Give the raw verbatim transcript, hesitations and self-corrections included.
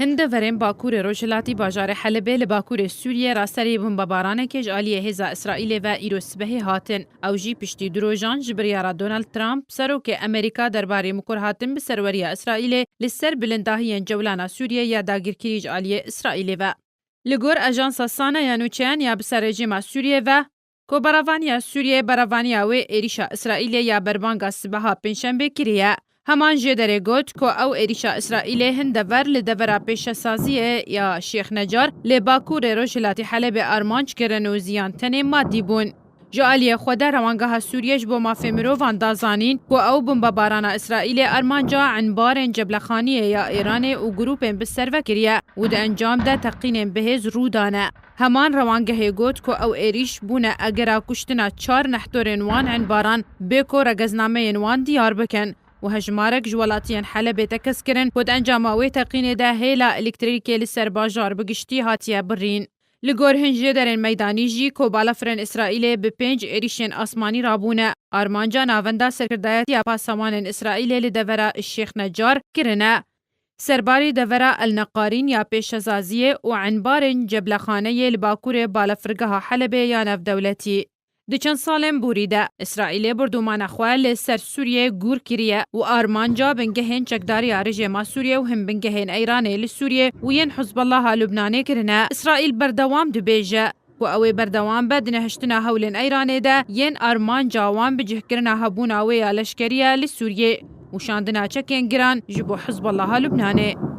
Hin deverên bakurê rojhilatî bajarê Helebê li bakurê Sûriyê raserî bombebaranekê ji aliyê hêza Îsraîlê ve îro sibehê hatin. Ew jî piştî du rojan ji biryara Donald Trump, serokê Amerîka derbarê mikurhatin bi serweriya Îsraîlê li ser bilindahiyên cewlana Sûriyê ya dagirkirî ji aliyê Îsraîlê ve. Li gor Ajansa Sana ya Nûçeyan ya bi ser rejîma Sûriyê ve, ku berevaniya Sûriyê berevaniya wê êrîşa Îsraîlê ya berbanga sibeha Pêncşembê kiriye. Heman jê derê got ku ew êrîşa Îsraîlê hin dever li devera pêşesaziyê ya Şêx Necar lê bakurê rojhilatî Helebê armanc kirin û ziyan tenê madî bûn. Ji aliyê xwe de Rewangeha Sûriyê ji bo Mafê Mirovan da zanîn ku ew bombebarana Îsraîlê armanca enbarên ceblexaniyê ya Îranê û grûpên bi serve kiriye û di encam de teqînên bihêz rû dane. Heman rewangehê got ku ew êrîş bûne egera kuştina çar nehtorên wan enbaran bê ku regeznameyên wan diyar bikin û hejmarek ji welatiyên Helebê tekez kirin ku di encama wê teqînê de hêla elektrîkê li ser bajar bi giştî hatiye birîn. Li gor hin jêderên meydanî jî ku balafirên Îsraîlê bi pênc êrîşên asmanî rabûne, armanca Navenda Serkirdayetiya Pasewanên Îsraîlê li devera Şêx Necar kirine. Serbarî devera El Neqarîn ya pêşesaziyê û enbarên ceblexaneyê li bakurê balafirgeha Helebê ya navdewletî. Di çend salên borî de Îsraîlê bordûmana xwe li ser Sûriyê gûr kiriye û armanca bingehên çekdariya rejêma Sûriyê û hin bingehên Îranê li Sûriyê û yên Hizbullaha Lubnanê kirine. Îsraîl berdewam dibêje ku ew ê berdewam be di nehiştina hewlên Îranê de yên armanca wan bicihkirina hebûna wê ya leşkerî ye li Sûriyê û şandina çekên giran ji bo Hizbullaha Lubnanê.